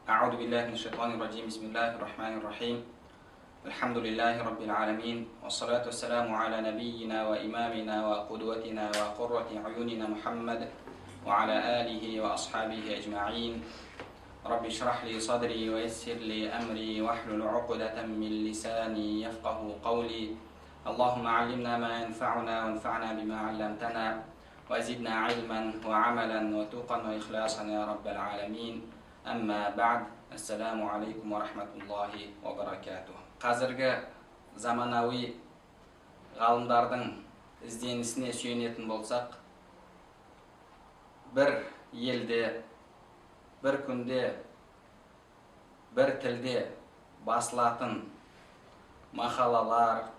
أعوذ بالله من الشيطان الرجيم. بسم الله الرحمن الرحيم. الحمد لله رب العالمين، والصلاة والسلام على نبينا وإمامنا وقدوتنا وقرة عيوننا محمد وعلى آله وأصحابه أجمعين. رب اشرح لي صدري ويسر لي أمري واحلل عقدة من لساني يفقه قولي. اللهم علمنا ما ينفعنا وانفعنا بما علمتنا وزدنا علما وعملا وتقا وإخلاصا يا رب العالمين. أما بعد، السلام عليكم ورحمة الله وبركاته. Қазіргі заманауи ғалымдардың ізденісіне сүйенетін болсақ, бір елде, бір күнде, бір тілде басылатын мақалалар,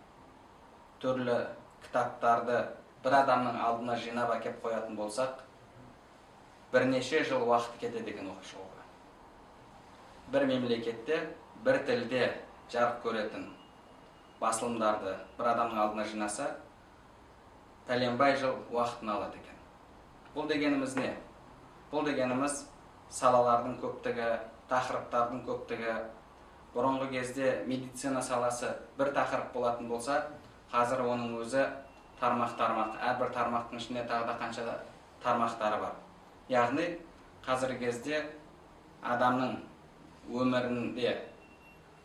түрлі кітаптарды бір адамның алдына жинап әкеп қоятын болсақ, бірнеше жыл уақыт кетеді екен оқып шығуға. Бір мемлекетте, бір тілде жарық көретін басылымдарды бір адамның алдына жинаса, пәленбай жыл уақытын алады екен. Бұл дегеніміз не? Бұл дегеніміз салалардың көптігі, тақырыптардың көптігі. Бұрынғы кезде медицина саласы бір тақырып болатын болса, қазір оның өзі тармақ-тармақ, әрбір тармақтың ішінде тағы да қанша тармақтары бар. Яғни, қазіргі кезде адамның өмірінде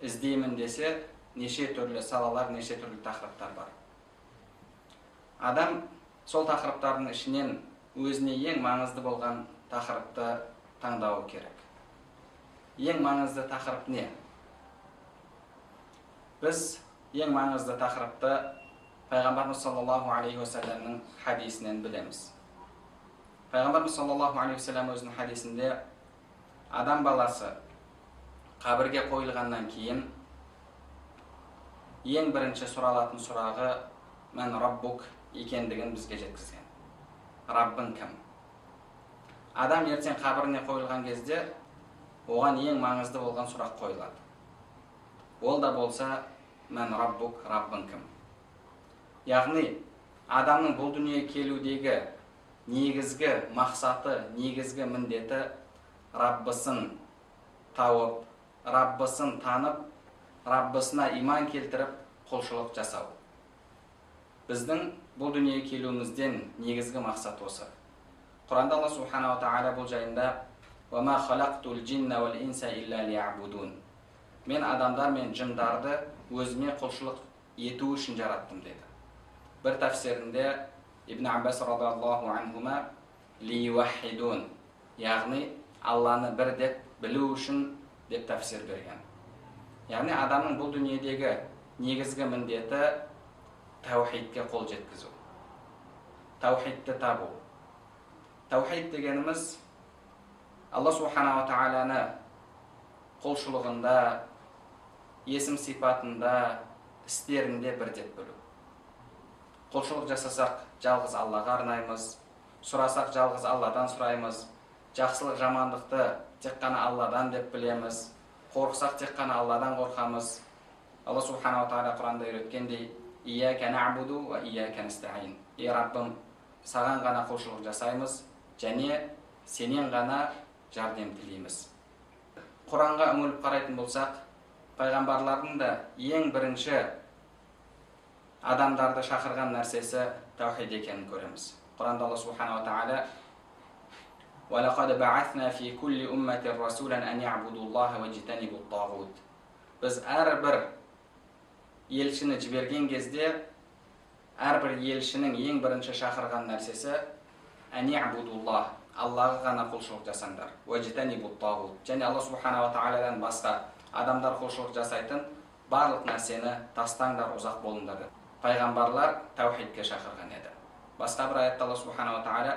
іздеймін десе, неше түрлі салалар, неше түрлі тақырыптар бар. Адам сол тақырыптардың ішінен өзіне ең маңызды болған тақырыпты таңдауы керек. Ең маңызды тақырып не? Біз ең маңызды тақырыпты Пайғамбарымыз саллаллаху алейхи уассаламның хадисінен білеміз. Пайғамбарымыз саллаллаху алейхи уассалам өзінің хадисінде адам баласы қабірге қойылғаннан кейін ең бірінші сұралатын сұрағы «Мән раббук» екендігін бізге жеткізген. Раббың кім? Адам ертең қабіріне қойылған кезде оған ең маңызды болған сұрақ қойылады. Ол да болса «Мән раббук», Раббың кім? Яғни, адамның бұл дүниеге келудегі негізгі мақсаты, негізгі міндеті Раббысын тауып, Раббысын танып, Раббысына иман келтіріп, құлшылық жасау. Біздің бұл дүниеге келуімізден негізгі мақсат осы. Құранда Алла субханаху ва тағала бұл жайында «Уа халақтул джинна уал инса илля лиябудун». Мен адамдар мен жындарды өзіме құлшылық ету үшін жараттым деді. Бір тәфсирінде Ибн Аббас радиаллаху анхума лиюаххидун, яғни Алланы бір деп білу үшін деп тәфсир берген. Яғни адамның бұл дүниедегі негізгі міндеті таухидке қол жеткізу. Таухидті табу. Таухид дегеніміз Алла субханаху ва тағаланы құлшылығында, есім сипатында, істерінде бір деп білу. Құлшылық жасасақ, жалғыз Аллаға арнаймыз, сұрасақ, жалғыз Алладан сұраймыз, жақсылық жамандықты тек қана Алладан деп білеміз, қорықсақ тек қана Алладан қорқамыз. Алла субханаху ва тағала Құранда үйреткендей, «Ияка нәъбуду ва ияка нәстаин». Ей Раббым, саған ғана құлшылық жасаймыз және сенен ғана жәрдем тілейміз. Құранға үңіліп қарайтын болсақ, пайғамбарлардың да ең бірінші адамдарды шақырған нәрсесі таухид екенін көреміз. Құранда Алла субханаху ва тағала «Уалақад ба'асна фи кулли умматин расулан ан я'будуллаха ваджтанибут тағут». Біз әрбір елшіні жіберген кезде, әрбір елшінің ең бірінші шақырған нәрсесі ан я'будуллах, Аллаға ғана құлшылық жасаңдар. Ваджтанибут тағут. Және Алла субханаху ва тағаладан басқа адамдар құлшылық жасайтын барлық нәрсені тастаңдар, ұзақ болыңдар деп. Пайғамбарлар таухидке шақырған еді. Басқа бір аятта Алла субханаху ва тағала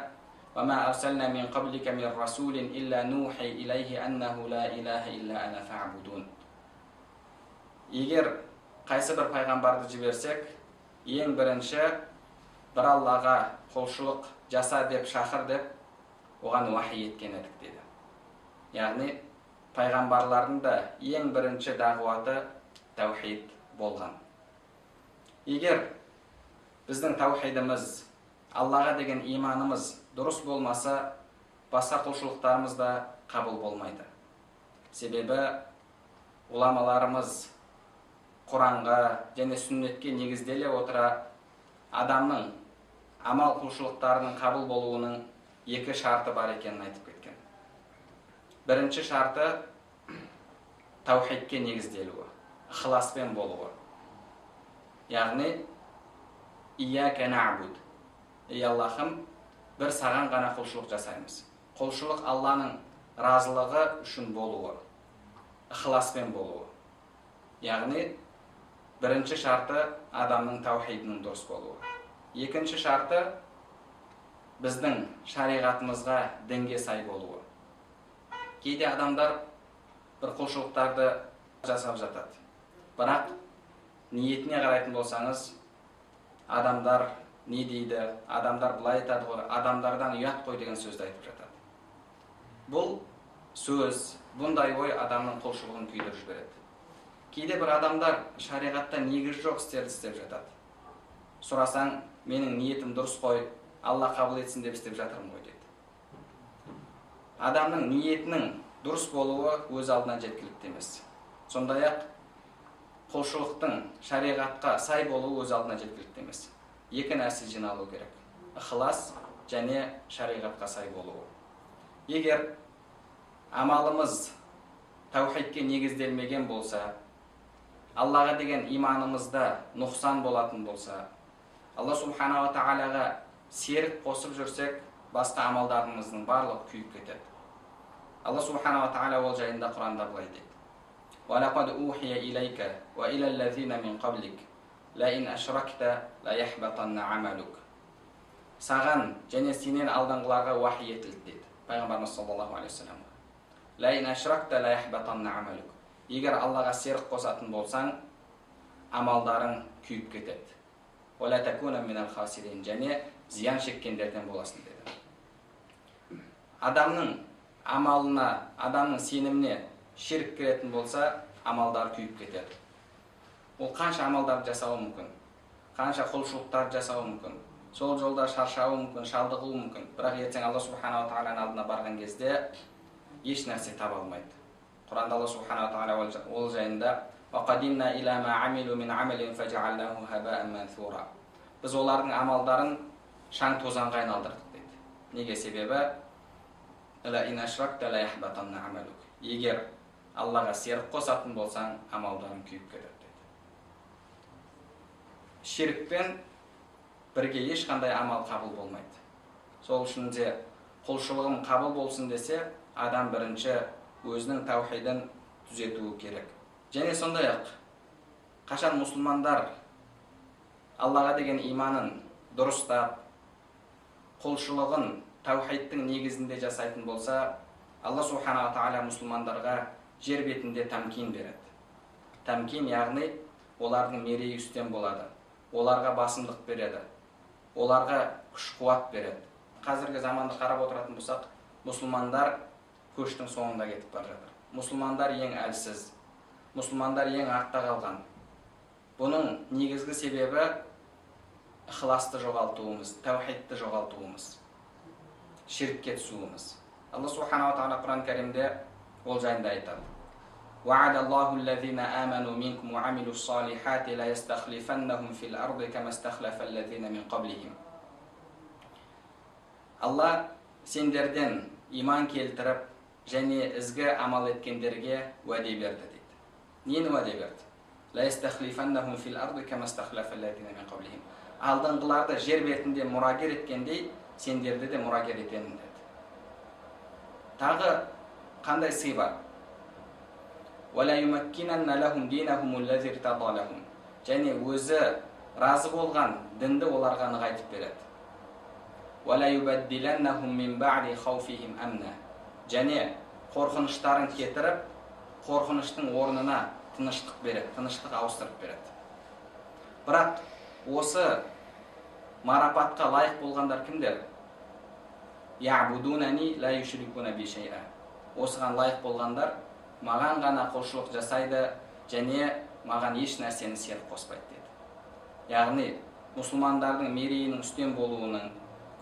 «Уа арсална мин қаблика мин расулин илля нухи илайхи аннаху ла илаха илля ана фа'будун». Егер қайсы бір пайғамбарды жіберсек, ең бірінші бір Аллаға құлшылық жаса деп шақыр деп оған уахи еткен едік деді. Яғни пайғамбарлардың да ең бірінші дағуаты таухид болған. Егер біздің таухидымыз, Аллаға деген иманымыз дұрыс болмаса, басқа құлшылықтарымыз да қабыл болмайды. Себебі ғұламаларымыз Құранға және сүннетке негізделе отыра адамның амал құлшылықтарының қабыл болуының екі шарты бар екенін айтып кеткен. Бірінші шарты таухидке негізделуі, ықыласпен болуы. Яғни ияка нa'буд. Ей Аллахым, бір саған ғана құлшылық жасаймыз. Құлшылық Алланың разылығы үшін болуы, ықыласпен болуы. Яғни бірінші шарты адамның таухидінің дұрыс болуы. Екінші шарты біздің шариғатымызға, дінге сай болуы. Кейде адамдар бір құлшылықтарды жасап жатады. Бірақ ниетіне қарайтын болсаңыз, адамдар не дейді, адамдар былай айтады ғой, адамдардан ұят қой деген сөзді айтып жатады. Бұл сөз, бұндай ой адамның құлшылығын күйдіріп жібереді. Кейде бір адамдар шариғатта негіз жоқ істерді істеп жатады. Сұрасаң, менің ниетім дұрыс қой, Алла қабыл етсін деп істеп жатырмын ғой дейді. Адамның ниетінің дұрыс болуы өз алдына жеткілікті емес. Сондай-ақ құлшылықтың шариғатқа сай болуы өз алдына жеткілікті емес. Екі нәрсе жиналу керек: ықылас және шариғатқа сай болуы. Егер амалымыз таухидке негізделмеген болса, Аллаға деген иманымызда нұқсан болатын болса, Алла субханала тағалаға серік қосып жүрсек, басқа амалдарымыздың барлығы күйіп кетеді. Алла субханала тағала ол жайында Құранда былай дейді: وَلَقَدْ أُوحِيَ إِلَيْكَ وَإِلَى الَّذِينَ مِنْ قَبْلِكَ لَئِنْ أَشْرَكْتَ لَيَحْبَطَنَّ عَمَلُكَ. Саған және сенен алдыңғыларға уахи етілді дейді Пайғамбарымыз саллаллаху алейхи уассаламға. لَئِنْ أَشْرَكْتَ لَيَحْبَطَنَّ عَمَلُكَ. Егер Аллаға серік қосатын болсаң, амалдарың күйіп кетеді. وَلَا تَكُونَ مِنَ الْخَاسِرِينَ. Және зиян шеккендерден боласың деді. Адамның амалына, адамның сеніміне ширк кіретін болса, амалдар күйіп кетеді. Ол қанша амалдар жасауы мүмкін, қанша құлшылықтар жасауы мүмкін, сол жолда шаршауы мүмкін, шалдығуы мүмкін. Бірақ ертең Алла субханала тағаланың алдына барған кезде еш нәрсе таба алмайды. Құранда Алла субханала тағала ол жайында: وَقَدِمْنَا إِلَى مَا عَمِلُوا مِنْ عَمَلٍ فَجَعَلْنَاهُ هَبَاءً مَنْثُورًا. Біз олардың амалдарын шаң тозаңға айналдырдық дейді. Неге? Себебі لَئِنْ أَشْرَكْتَ لَيَحْبَطَنَّ عَمَلُكَ. Егер Аллаға серік қосатын болсаң, амалдарың күйіп кетеді дейді. Ширкпен бірге ешқандай амал қабыл болмайды. Сол үшін де құлшылығым қабыл болсын десе, адам бірінші өзінің таухидын түзетуі керек. Және сондай-ақ, қашан мұсылмандар Аллаға деген иманын дұрыстап, құлшылығын таухидтың негізінде жасайтын болса, Алла субханала тағала мұсылмандарға жер бетінде тәмкин береді. Тәмкин, яғни олардың мерейі үстем болады, оларға басымдық береді, оларға күш қуат береді. Қазіргі заманды қарап отыратын болсақ, мұсылмандар көштің соңында кетіп бара жатыр. Мұсылмандар ең әлсіз, мұсылмандар ең артта қалған. Бұның негізгі себебі ықыласты жоғалтуымыз, таухидті жоғалтуымыз, ширкке түсуіміз. Алла субханала тағала Құран кәрімде ол жайында айтады: وَعَدَ اللَّهُ الَّذِينَ آمَنُوا مِنْكُمْ وَعَمِلُوا الصَّالِحَاتِ لَيَسْتَخْلِفَنَّهُمْ فِي الْأَرْضِ كَمَا اسْتَخْلَفَ الَّذِينَ مِنْ قَبْلِهِمْ. Алла сендерден иман келтіріп және ізгі амал еткендерге уәде берді дейді. Нені уәде берді? لَيَسْتَخْلِفَنَّهُمْ فِي الْأَرْضِ كَمَا اسْتَخْلَفَ الَّذِينَ مِنْ قَبْلِهِمْ. Алдыңғыларды жер бетінде мұрагер еткендей, сендерді де мұрагер етемін деді. Тағы қандай сый бар? وَلَا يُمَكِّنَنَّ لَهُمْ دِينَهُمُ الَّذِي ارْتَضَىٰ لَهُمْ. Және өзі разы болған дінді оларға нығайтып береді. وَلَا يُبَدِّلَنَّهُمْ مِنْ بَعْدِ خَوْفِهِمْ أَمْنًا. Және қорқыныштарын кетіріп, қорқыныштың орнына тыныштық береді, тыныштық ауыстырып береді. Бірақ осы марапатқа лайық болғандар кімдер? يَعْبُدُونَنِي لَا يُشْرِكُونَ بِي شَيْئًا. Осыған лайық болғандар маған ғана құлшылық жасайды және маған еш нәрсені серік қоспайды деді. Яғни мұсылмандардың мерейінің үстем болуының,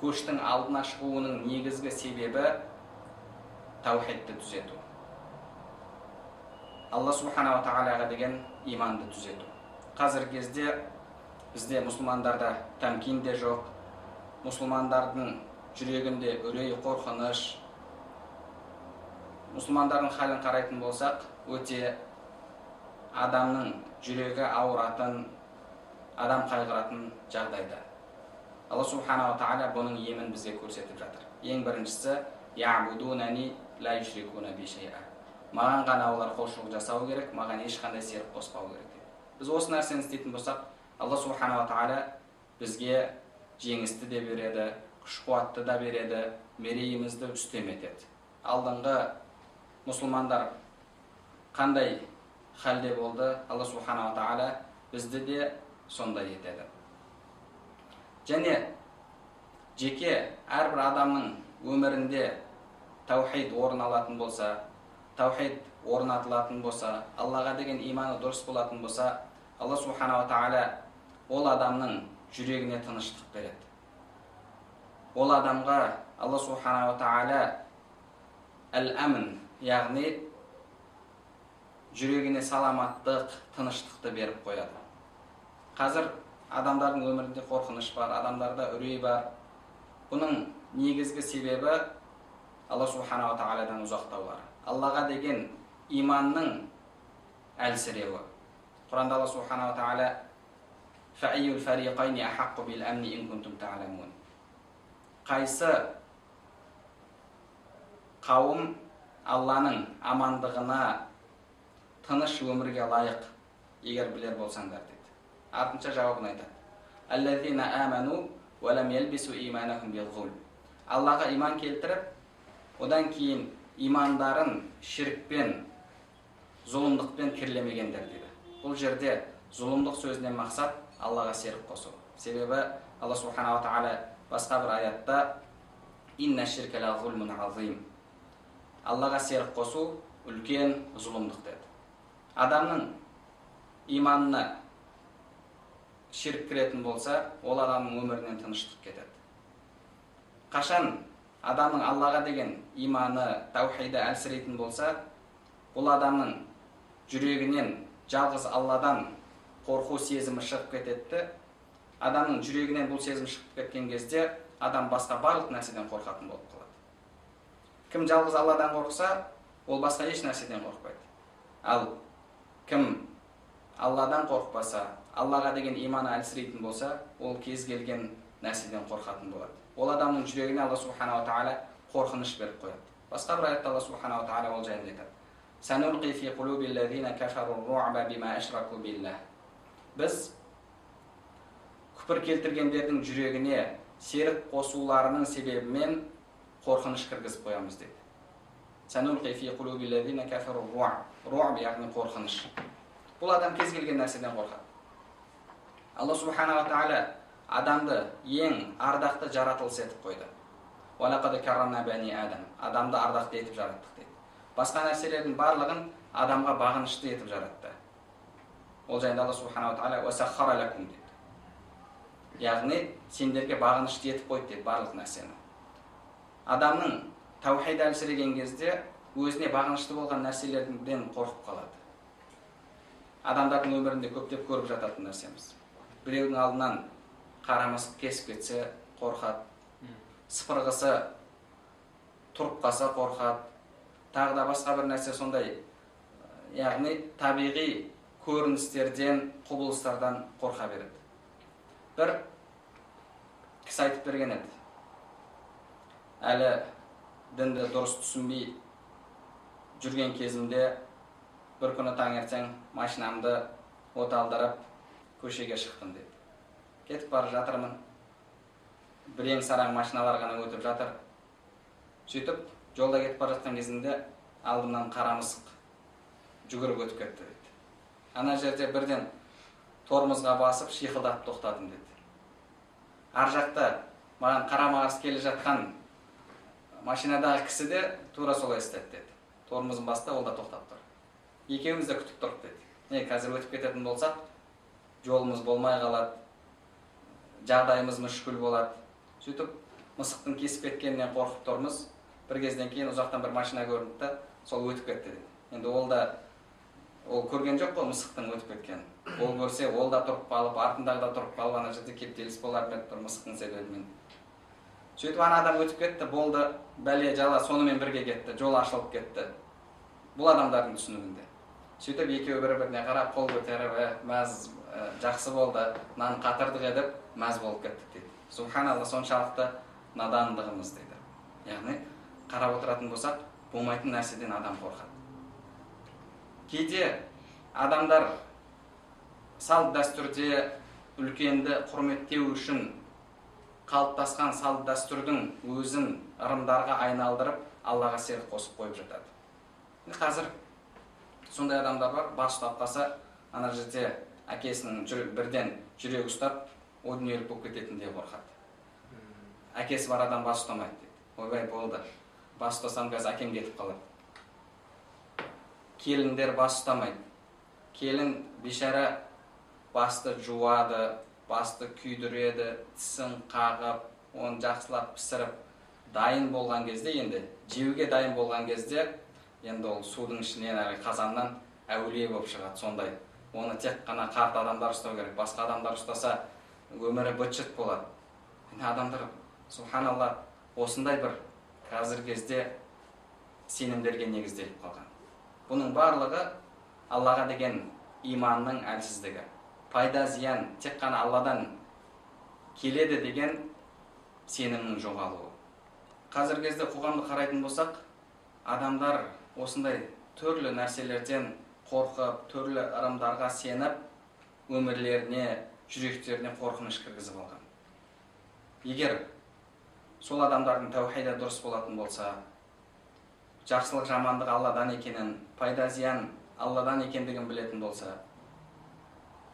көштің алдына шығуының негізгі себебі таухидті түзету. Алла субханала тағалаға деген иманды түзету. Қазіргі кезде бізде мұсылмандарда тәмкин де жоқ, мұсылмандардың жүрегінде үрей, қорқыныш. Мұсылмандардың халін қарайтын болсақ, өте адамның жүрегі ауыратын, адам қайғыратын жағдайда. Алла субханала тағала бұның емін бізге көрсетіп жатыр. Ең біріншісі, я'будунани ла юшрикуна би шай'a. Маған ғана олар құлшылық жасау керек, маған ешқандай серік қоспау керек дейді. Біз осы нәрсені істейтін болсақ, Алла субханала тағала бізге жеңісті де береді, күш қуатты да береді, мерейімізді үстем етеді. Алдыңғы мұсылмандар қандай халде болды, Алла субханала тағала бізді де сондай етеді. Және жеке әрбір адамның өмірінде таухид орын алатын болса, таухид орнатылатын болса, Аллаға деген иманы дұрыс болатын болса, Алла субханала тағала ол адамның жүрегіне тыныштық береді. Ол адамға Алла субханала тағала әл-әмін, яғни жүрегіне саламаттық, тыныштықты беріп қояды. Қазір адамдардың өмірінде қорқыныш бар, адамдарда үрей бар. Бұның негізгі себебі Алла субханала тағаладан ұзақтаулары, Аллаға деген иманның әлсіреуі. Құранда Алла субханала тағала фәйюл фариқайни ахаққу бил амни ин кунтум та'ламун. Қайсы қауым Алланың амандығына, тыныш өмірге лайық, егер білер болсаңдар дейді. Артынша жауабын айтады. Аллазина аману уа лам ялбису иманахум бил-зулм. Аллаға иман келтіріп, одан кейін имандарын ширкпен, зұлымдықпен кірлемегендер дейді. Бұл жерде зұлымдық сөзінен мақсат Аллаға серік қосу. Себебі Алла субханала тағала басқа бір аятта инна ширка ла зулмун азим. Аллаға серік қосу үлкен зұлымдық деді. Адамның иманына ширк кіретін болса, ол адамның өмірінен тыныштық кетеді. Қашан адамның Аллаға деген иманы, таухиді әлсірейтін болса, бұл адамның жүрегінен жалғыз Алладан қорқу сезімі шығып кетеді. Адамның жүрегінен бұл сезім шығып кеткен кезде, адам басқа барлық нәрседен қорқатын болып қалады. Кім жалғыз Алладан қорықса, ол басқа еш нәрседен қорықпайды. Ал кім Алладан қорықпаса, Аллаға деген иманы әлсірейтін болса, ол кез келген нәрседен қорқатын болады. Ол адамның жүрегіне Алла субханала тағала қорқыныш беріп қояды. Басқа бір аятта Алла субханала тағала ол жайында айтады. Санулқи фи қулубил-лазина кафару ар-руъба бима ашраку биллах. Біз күпір келтіргендердің жүрегіне серік қосуларының себебімен қорқыныш кіргізіп қоямыз дейді. Санулқи фи қулубил-лазина кафару ар-руъб. Руъб яғни қорқыныш. Бұл адам кез келген нәрседен қорқады. Алла субханала тағала адамды ең ардақты жаратылыс етіп қойды. Уа лақад каррамна бани адам. Адамды ардақты етіп жараттық дейді. Басқа нәрселердің барлығын адамға бағынышты етіп жаратты. Ол жайында Алла субханала тағала уа саххара лакум дейді. Яғни сендерге бағынышты етіп қойды дейді барлық нәрсені. Адамның таухид әлсіреген кезде өзіне бағынышты болған нәрселерден қорқып қалады. Адамдардың өмірінде көптеп көріп жататын нәрсеміз. Біреудің алдынан қара мысық кесіп кетсе қорқады, сыпырғысы тұрып қалса қорқады, тағы да басқа бір нәрсе сондай, яғни табиғи көріністерден, құбылыстардан қорқа береді. Бір кісі айтып берген еді. Әлі дінді дұрыс түсінбей жүрген кезімде бір күні таңертең машинамды от алдырып көшеге шықтым деді. Кетіп бара жатырмын. Бірең сараң машиналар ғана өтіп жатыр. Сөйтіп жолда кетіп бара жатқан кезімде алдымнан қара мысық жүгіріп өтіп кетті деді. Ана жерде бірден тормозға басып шиқылдап тоқтадым деді. Ар жақта маған қарама-қарсы келе жатқан машинадағы кісі де тура солай істеді деді. Тормозын басты, ол да тоқтап тұр. Екеуміз де күтіп тұрдық деді. Не, қазір өтіп кететін болсақ, жолымыз болмай қалады, жағдайымыз мүшкіл болады. Сөйтіп мысықтың кесіп кеткенінен қорқып тұрмыз. Бір кезден кейін ұзақтан бір машина көрінді де, сол өтіп кетті деді. Енді ол да Ол көрген жоқ қой мысықтың өтіп кеткенін. Ол көрсе, ол да тұрып қалып, артындағы да тұрып қалып, ана жерде кептеліс болар еді бір мысықтың себебімен. Сөйтіп ана адам өтіп кетті, болды, бәле жала сонымен бірге кетті, жол ашылып кетті. Бұл адамдардың түсінігінде. Сөйтіп екеуі бір-біріне қарап, қол көтеріп, мәз, жақсы болды, нан қатырдық едіп, мәз болып кеттік дейді. Субханалла, соншалықты надандығымыз дейді. Яғни, қарап отыратын болсақ, болмайтын нәрседен адам қорқады. Кейде адамдар салт дәстүрде үлкенді құрметтеу үшін қалыптасқан салт дәстүрдің өзін ырымдарға айналдырып, Аллаға серік қосып қойып жатады. Қазір сондай адамдар бар, бас ұстап қалса, ана жерде әкесінің бірден жүрегі ұстап, о дүниелік болып кететіндей қорқады. Әкесі бар адам бас ұстамайды дейді. Ойбай, болды, бас ұстасам қазір әкем кетіп қалады. Келіндер бас ұстамайды. Келін бейшара басты жуады, басты күйдіреді, тісін қағып, оны жақсылап пісіріп, дайын болған кезде, енді жеуге дайын болған кезде, енді ол судың ішінен, әлгі қазаннан әулие болып шығады сондай. Оны тек қана қарт адамдар ұстау керек, басқа адамдар ұстаса өмірі быт-шыт болады. Енді адамдар, субханалла, осындай бір қазіргі кезде сенімдерге негізделіп қалған. Бұның барлығы Аллаға деген иманның әлсіздігі. Пайда зиян тек қана Алладан келеді деген сенімнің жоғалуы. Қазіргі кезде қоғамды қарайтын болсақ, адамдар осындай түрлі нәрселерден қорқып, түрлі ырымдарға сеніп, өмірлеріне, жүректеріне қорқыныш кіргізіп алған. Егер сол адамдардың тәухиді дұрыс болатын болса, жақсылық жамандық Алладан екенін, пайда зиян Алладан екендігін білетін болса,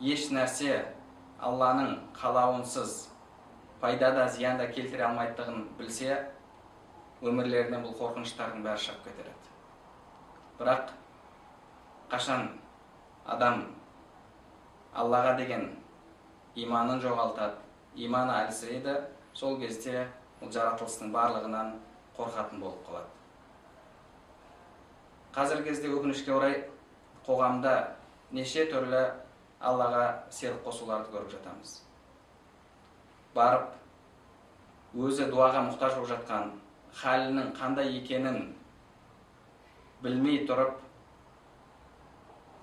еш нәрсе Алланың қалауынсыз пайда да зиян да келтіре алмайтындығын білсе, өмірлерінен бұл қорқыныштардың бәрі шығып кетер еді. Бірақ қашан адам Аллаға деген иманын жоғалтады, иманы әлсірейді, сол кезде ол жаратылыстың барлығынан қорқатын болып қалады. Қазіргі кезде өкінішке орай қоғамда неше түрлі Аллаға серік қосуларды көріп жатамыз. Барып өзі дуаға мұқтаж болып жатқан, халінің қандай екенін білмей тұрып,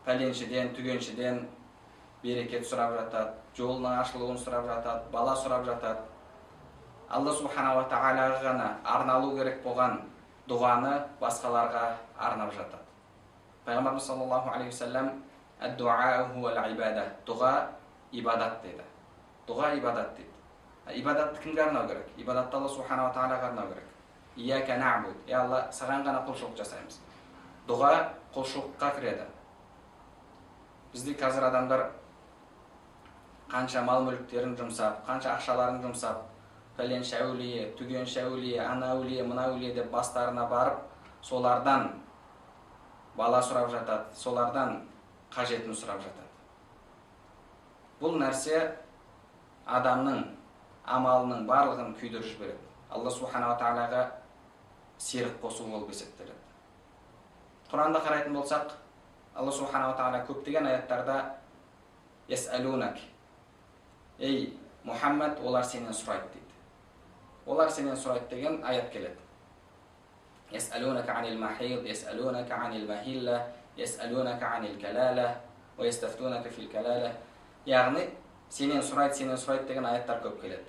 пәленшеден, түгеншеден берекет сұрап жатады, жолының ашылуын сұрап жатады, бала сұрап жатады. Алла субханала тағалаға ғана арналу керек болған дұғаны басқаларға арнап жатады. Пайғамбарымыз саллаллаху алейхи уассалам «Ад-дуа хуал-ибада», дұға ибадат деді. Дұға ибадат дейді. Ибадатты кімге арнау керек? Ибадатты Алла субханала тағалаға арнау керек. Ияка нa'буд, е Алла, саған ғана құлшылық жасаймыз. Дұға құлшылыққа кіреді. Бізде қазір адамдар қанша мал мүліктерін жұмсап, қанша ақшаларын жұмсап, пәленше әулие, түгенше әулие, ана әулие, мына әулие деп бастарына барып, солардан бала сұрап жатады, солардан қажетін сұрап жатады. Бұл нәрсе адамның амалының барлығын күйдіріп жібереді. Алла субханала тағалаға серік қосу болып есептеледі. Құранда қарайтын болсақ, Алла субханала тағала көптеген аяттарда «Яс'алунак», ей Мұхаммад, олар сенен сұрайды дейді. Олар сенен сұрайды деген аят келеді. «Яс'алунака анил махид, яс'алунака анил махилла, яс'алунака анил калала, ва ястафтунака фил калала». Яғни сенен сұрайды, сенен сұрайды деген аяттар көп келеді.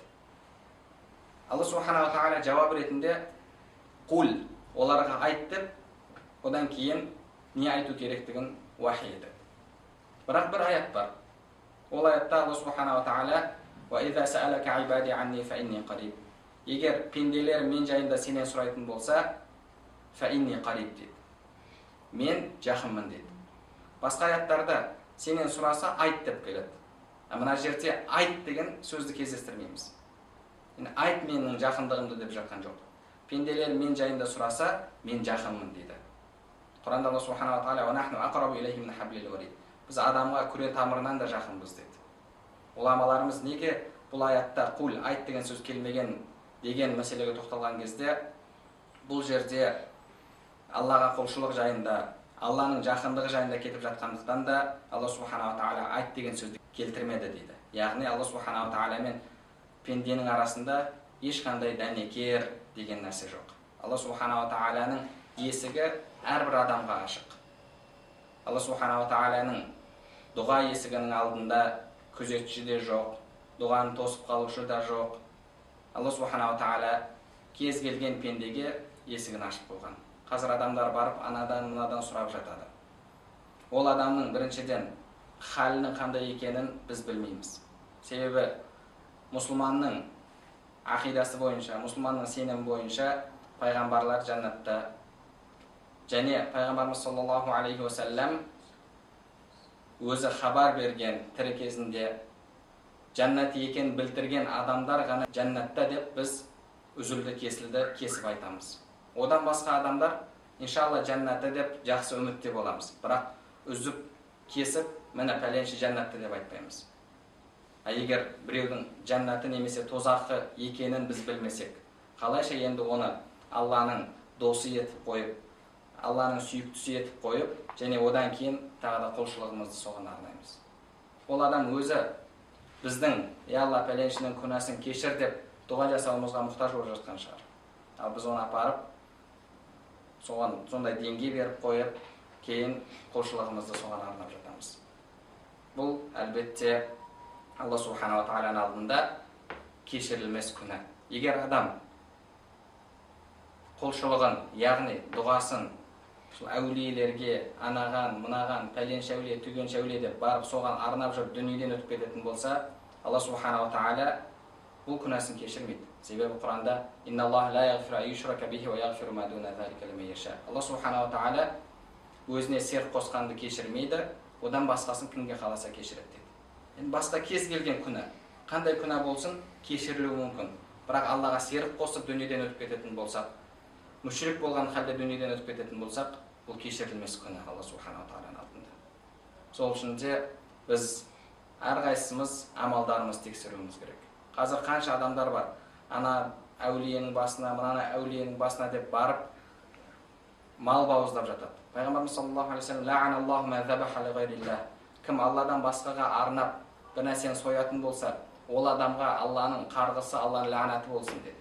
Алла субханала тағала жауап ретінде қул, оларға айт деп, одан кейін не айту керектігін уахи етеді. Бірақ бір аят бар. Ол аятта Алла субханала тағала «Уа иза саалака ибади анни фа инни қариб». Егер пенделер мен жайында сенен сұрайтын болса, фа инни қариб дейді. Мен жақынмын дейді. Басқа аяттарда сенен сұраса айт деп келеді. Мына жерде айт деген сөзді кездестірмейміз. Яғни айт менің жақындығымды деп жатқан жоқ. Пенделер мен жайында сұраса, мен жақынмын дейді. Құранда Алла субханала тағала «Уа нахну ақрабу илейхи мин хаблил варид». Біз адамға күре тамырынан да жақынбыз дейді. Ғұламаларымыз неге бұл аятта қул, айт деген сөз келмеген деген мәселеге тоқталған кезде, бұл жерде Аллаға құлшылық жайында Алланың жақындығы жайында кетіп жатқандықтан да Алла субханала тағала айт деген сөзді келтірмеді дейді. Яғни Алла субханала тағала мен пенденің арасында ешқандай дәнекер деген нәрсе жоқ. Алла субханала тағаланың есігі әрбір адамға ашық. Алла субханала тағаланың дұға есігінің алдында күзетші де жоқ, дұғаны тосып қалушы да жоқ. Алла субханала тағала кез келген пендеге есігін ашып қойған. Қазір адамдар барып анадан мынадан сұрап жатады. Ол адамның біріншіден халінің қандай екенін біз білмейміз. Себебі мұсылманның ақидасы бойынша, мұсылманның сенімі бойынша пайғамбарлар жәннатта, және пайғамбарымыз саллаллаху алейхи уассалам өзі хабар берген тірі кезінде жәннат екенін білдірген адамдар ғана жәннатта деп біз үзілді кесілді кесіп айтамыз. Одан басқа адамдар иншалла жәннатта деп жақсы үмітте боламыз. Бірақ үзіп кесіп міне пәленші жәннатта деп айтпаймыз. А егер біреудің жәннаты немесе тозақы екенін біз білмесек, қалайша енді оны Алланың досы етіп қойып, Алланың сүйіктісі етіп қойып, және одан кейін тағы да құлшылығымызды соған арнаймыз. Ол адам өзі біздің «Е Алла, пәленшінің күнәсін кешір» деп дұға жасауымызға мұқтаж болып жатқан шығар. Ал біз оны апарып, соған сондай деңгей беріп қойып, кейін құлшылығымызды соған арнап жатамыз. Бұл әлбетте Алла субханала тағаланың алдында кешірілмес күнә. Егер адам құлшылығын, яғни дұғасын сол әулиелерге, анаған, мынаған, пәленше әулие, түгенше әулие деп барып соған арнап жүріп дүниеден өтіп кететін болса, Алла субханала тағала бұл күнәсін кешірмейді. Себебі Құранда Алла субханала тағала өзіне серік қосқанды кешірмейді, одан басқасын кімге қаласа кешіреді дейді. Енді басқа кез келген күнә, қандай күнә болсын кешірілуі мүмкін. Бірақ Аллаға серік қосып дүниеден өтіп кететін болсақ, мүшрик болған халде дүниеден өтіп кететін болсақ, бұл кешірілмес күнә Алла субханала тағаланың алдында. Сол үшін де біз әрқайсымыз амалдарымызды тексеруіміз керек. Қазір қанша адамдар бар, ана әулиенің басына, мынаны әулиенің басына деп барып мал бауыздап жатады. Пайғамбарымыз саллаллаху алейхи уассалам ла'аналлаху ма забаха ли ғайриллах. Кім Алладан басқаға арнап бір нәрсені соятын болса, ол адамға Алланың қарғысы, Алланың лағнаты болсын деді.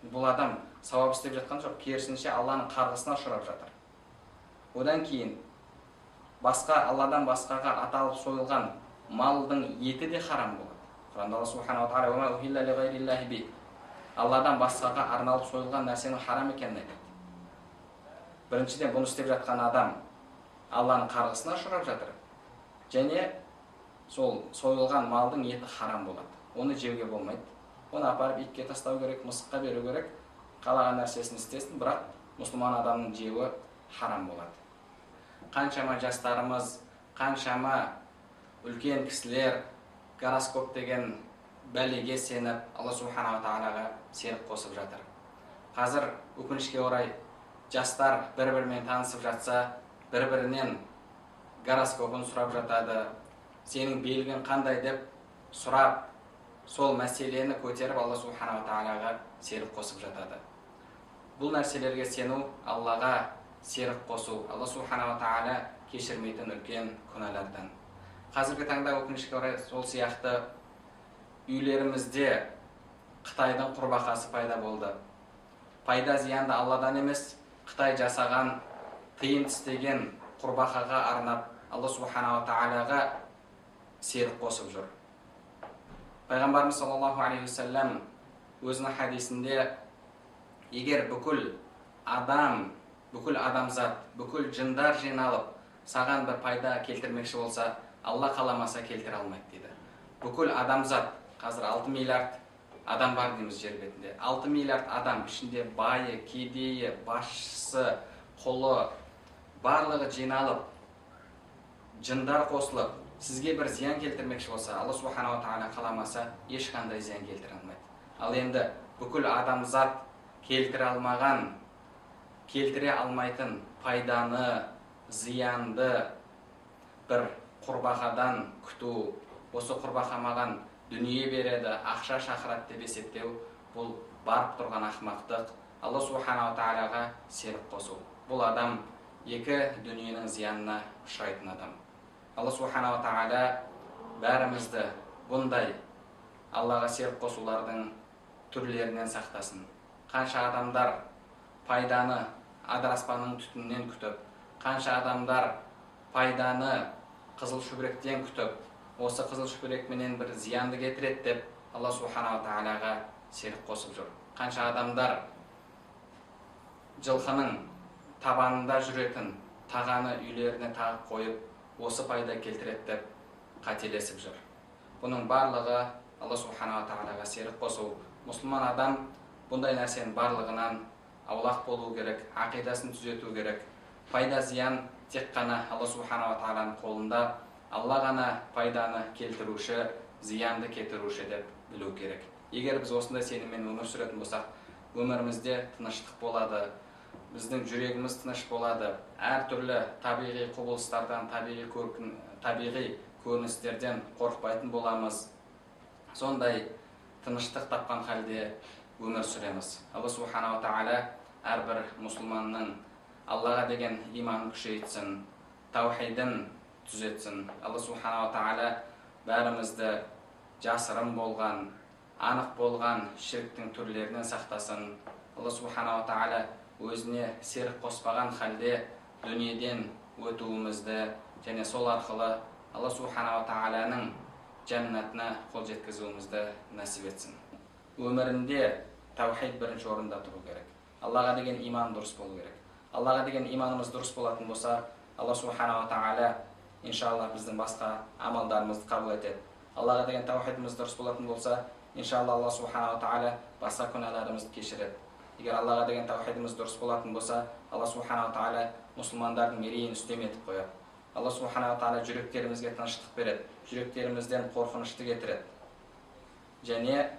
Бұл адам сауап істеп жатқан жоқ, керісінше Алланың қарғысына ұшырап жатыр. Одан кейін басқа Алладан басқаға аталып сойылған малдың еті де харам болады. Құранда Алла субханала тағала Алладан басқаға арналып сойылған нәрсенің харам екенін айтады. Біріншіден, бұны істеп жатқан адам Алланың қарғысына ұшырап жатыр. Және сол сойылған малдың еті харам болады. Оны жеуге болмайды. Оны апарып итке тастау керек, мысыққа беру керек. Қалаған нәрсесін істесін, бірақ мұсылман адамның жеуі харам болады. Қаншама жастарымыз, қаншама үлкен кісілер гороскоп деген бәлеге сеніп, Алла субханала тағалаға серік қосып жатыр. Қазір өкінішке орай жастар бір-бірімен танысып жатса, бір-бірінен гороскопын сұрап жатады. Сенің белгің қандай деп сұрап, сол мәселені көтеріп Алла субханала тағалаға серік қосып жатады. Бұл нәрселерге сену Аллаға серік қосу, Алла субханала тағала кешірмейтін үлкен күнәлардан. Қазіргі таңда өкінішке орай сол сияқты үйлерімізде Қытайдың құрбақасы пайда болды. Пайда зиянды Алладан емес, Қытай жасаған, тиын тістеген құрбақаға арнап Алла субханала тағалаға серік қосып жүр. Пайғамбарымыз саллаллаху алейхи уассалам өзінің хадисінде егер бүкіл адам, бүкіл адамзат, бүкіл жындар жиналып саған бір пайда келтірмекші болса, Алла қаламаса келтіре алмайды дейді. Бүкіл адамзат, қазір 6 миллиард адам бар дейміз жер бетінде. 6 миллиард адам ішінде байы, кедейі, басшысы, құлы, барлығы жиналып, жындар қосылып, сізге бір зиян келтірмекші болса, Алла субханала тағала қаламаса ешқандай зиян келтіре алмайды. Ал енді бүкіл адамзат келтіре алмаған, келтіре алмайтын пайданы, зиянды бір құрбақадан күту, осы құрбақа маған дүние береді, ақша шақырады деп есептеу, бұл барып тұрған ақмақтық, Алла субханала тағалаға серік қосу. Бұл адам екі дүниенің зиянына ұшырайтын адам. Алла субханала тағала бәрімізді бұндай Аллаға серік қосулардың түрлерінен сақтасын. Қанша адамдар пайданы адыраспанның түтінінен күтіп, қанша адамдар пайданы қызыл шүберектен күтіп, осы қызыл шүберекменен бір зиянды кетіреді деп Алла субханала тағалаға серік қосып жүр. Қанша адамдар жылқының табанында жүретін тағаны үйлеріне тағып қойып, осы пайда келтіреді деп қателесіп жүр. Бұның барлығы Алла субханала тағалаға серік қосу. Мұсылман адам бұндай нәрсенің барлығынан аулақ болу керек, ақидасын түзету керек. Пайда зиян тек қана Алла субханала тағаланың қолында. Алла ғана пайданы келтіруші, зиянды кетіруші деп білу керек. Егер біз осындай сеніммен өмір сүретін болсақ, өмірімізде тыныштық болады, біздің жүрегіміз тыныш болады. Әртүрлі табиғи құбылыстардан, табиғи көріністерден қорықпайтын боламыз. Сондай тыныштық тапқан халде өмір сүреміз. Алла субханала тағала әрбір мұсылманның Аллаға деген иманын күшейтсін, таухидін түзетсін. Алла субханала тағала бәрімізді жасырын болған, анық болған шірктің түрлерінен сақтасын. Алла субханала тағала өзіне серік қоспаған халде дүниеден өтуімізді және сол арқылы Алла субханала тағаланың жәннатына қол жеткізуімізді нәсіп етсін. Өмірінде таухид бірінші орында тұру керек. Аллаға деген иман дұрыс болу керек. Аллаға деген иманымыз дұрыс болатын болса, Алла субханала тағала иншалла біздің басқа амалдарымызды қабыл етеді. Аллаға деген таухидіміз дұрыс болатын болса, иншалла Алла субханала тағала басқа күнәларымызды кешіреді. Егер Аллаға деген таухидіміз дұрыс болатын болса, Алла субханала тағала мұсылмандардың мерейін үстем етіп қояды. Алла субханала тағала жүректерімізге тыныштық береді, жүректерімізден қорқынышты кетіреді. Және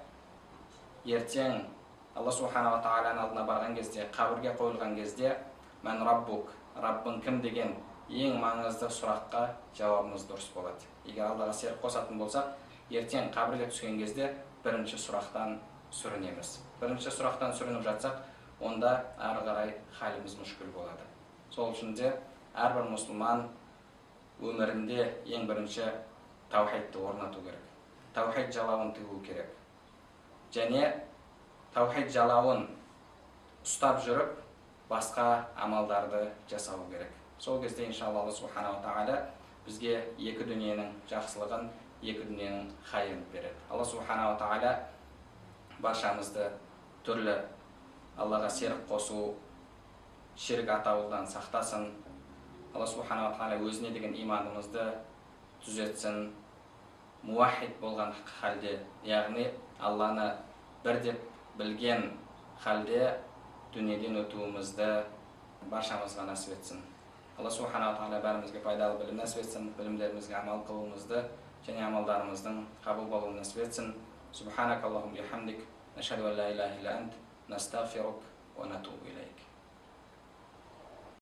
ертең Алла субханала тағаланың алдына барған кезде, қабірге қойылған кезде, мән раббук, Раббың кім деген ең маңызды сұраққа жауабымыз дұрыс болады. Егер Аллаға серік қосатын болсақ, ертең қабірге түскен кезде бірінші сұрақтан сүрінеміз. Бірінші сұрақтан сүрініп жатсақ, онда ары қарай халіміз мүшкіл болады. Сол үшін де әрбір мұсылман өмірінде ең бірінші таухидті орнату керек. Таухид жалауын тігу керек. Және таухид жалауын ұстап жүріп, басқа амалдарды жасау керек. Сол кезде иншалла Алла субханала тағала бізге екі дүниенің жақсылығын, екі дүниенің хайырын береді. Алла субханала тағала баршамызды түрлі Аллаға серік қосу, ширк атаудан сақтасын. Алла субханала тағала өзіне деген иманымызды түзетсін. Муахид болған халде, яғни Алланы бір деп білген халде дүниеден өтуімізді баршамызға нәсіп етсін. Алла субханала тағала бәрімізге пайдалы білім нәсіп етсін, білімдерімізге амал қылуымызды және амалдарымыздың қабыл болуын нәсіп етсін. Субханакаллахумма бихамдик, нашхаду ан ла илаха илля ант, настағфирук ва натубу илейк.